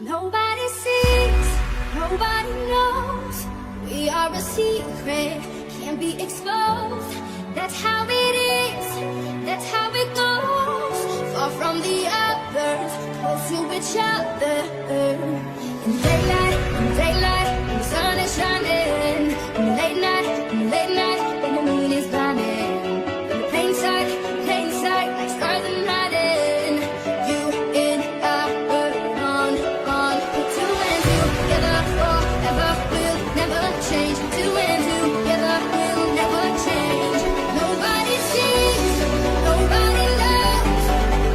Nobody sees, nobody knows. We are a secret, can't be exposed. That's how it is, that's how it goes. Far from the others, close to each other. In daylight, in daylight, when the sun is shining. In the late night, in the late night, when the moon is blinding. In the plain sight, plain sight, like stars in hiding. You and I were on, on. Put two and two together forever. We'll never change. Two and two together, we'll never change. Nobody sees, nobody knows.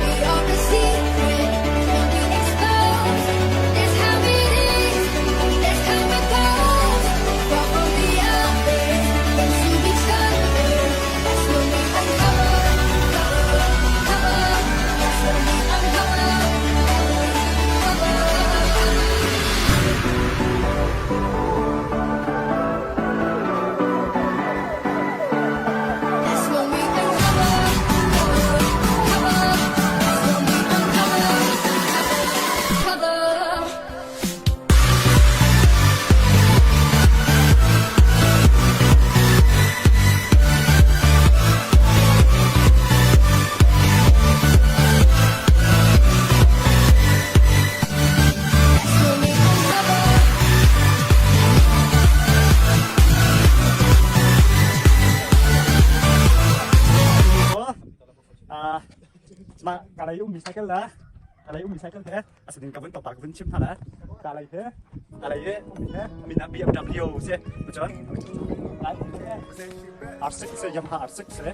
We are a secret, can't be exposed. That's how it is, that's how it goes. Far from the others, close to each other. That's when we uncover, cover, cover. That's when we uncover, cover, cover. That's when we uncover, cover, cover. That's when we uncover, cover, cover. That's when we uncover. Mah kalay ummi cycle la kalay ummi cycle he asinin ka vun tlawmpal ka vun chim hna la kalay he kalay he ummi he min ah BMW si cun R6 si Yamaha R6 si he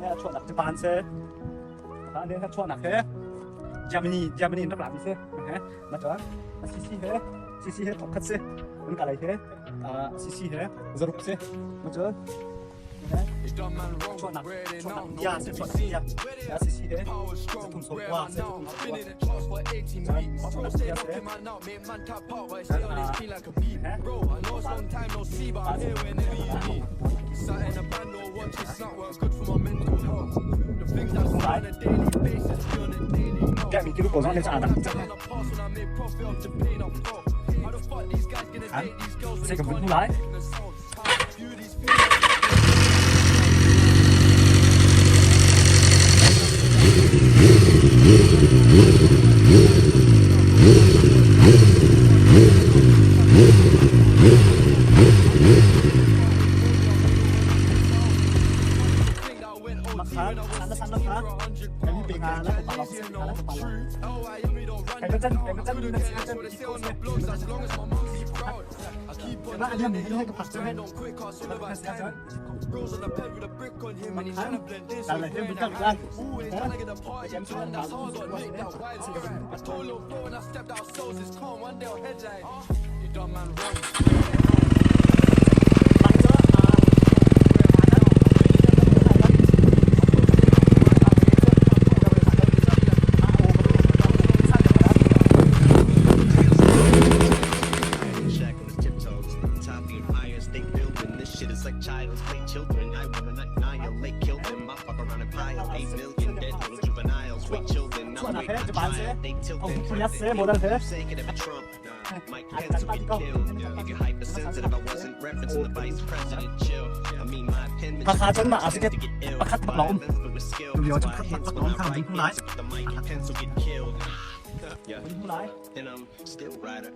a chuahnak Japan si ne he chuahnak he Germany Germany in rak lami si he ma cun CC he CC he thongkhat si an kalay he CC he zaruk si ma cun chuahnak chuahnak bia si chuahnak bia ya CC he zathum sawm kua si zathum sawm kua chuahnak bia si Kaya mi kilu ko zong ne cha dang cang han se ka vun lai Makha sana sana kha kami pe nga la ko pa la ko pa la kai ka chan kai ka chan na chan ki ko se ma aliam ni hai ka pak chan ma ka chan makha ta la hem ka la ha chem chu ta se ka Bang cho Shack on his tiptoes, top of the Empire State Building. This shit is like child's play. Children, I wanna annihilate, kill them. I fuck around and pile 8 million dead little juveniles. Wait, children, I'm Chuahnak wait he Japan si child. They thong tilting. puliat si model he Say it if Trump, Mike ai Pence kan will pa get ko killed. If you're hypersensitive, I wasn't referencing the vice president. Chill. I mean, my penmanship Hakha cun mah tends asike to get ill. pakhat bak lawng um. Violence, but with skill. Tulio That's cu why pakhat hence bak when lawng I kha write vun hmu lai. into the mic and pencil get killed. Yeah. Vun hmu lai. And I'm still rider.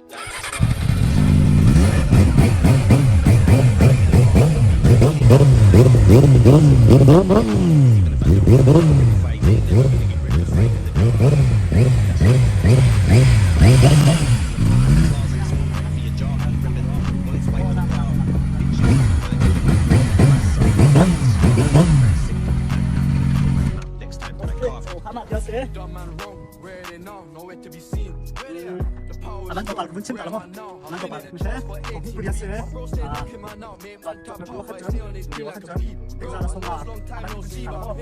Mah dia si. Aman tlawmpal ka vun chim ta la maw? Aman tlawmpal ka vun chim. Puliat si. Tulio khat cun, tulio khat cun, tingza la sawma, aman vun chim ta la maw?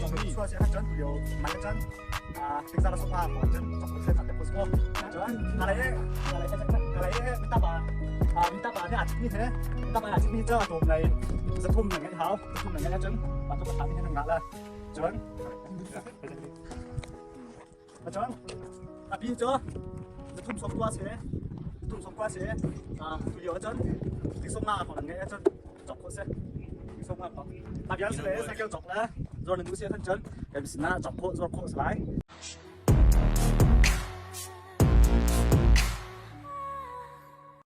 Cong sua si khat cun, tulio man khat cun, tingza la sawma, kong cun, cong se khat te pus mo. Cun, alai alai alai mitapa mitapa ne a chim mi he, mitapa a chim mi cu tlawm lei zathum na ngeih hau, zathum na ngeih ahcun mah tluk a ṭha mi he na ngah la. Cun, cun, a pi cu. Zathum som kua si. Zathum som kua si. Tu lio ahcun tiksawm nga hrawng an ngeih ahcun cawk khawh si. Tiksawm nga hrawng. Mah vial si le cycle cawk le zuar na duh si ahcun cun kan sinah cawk khawh zuar khawh si lai.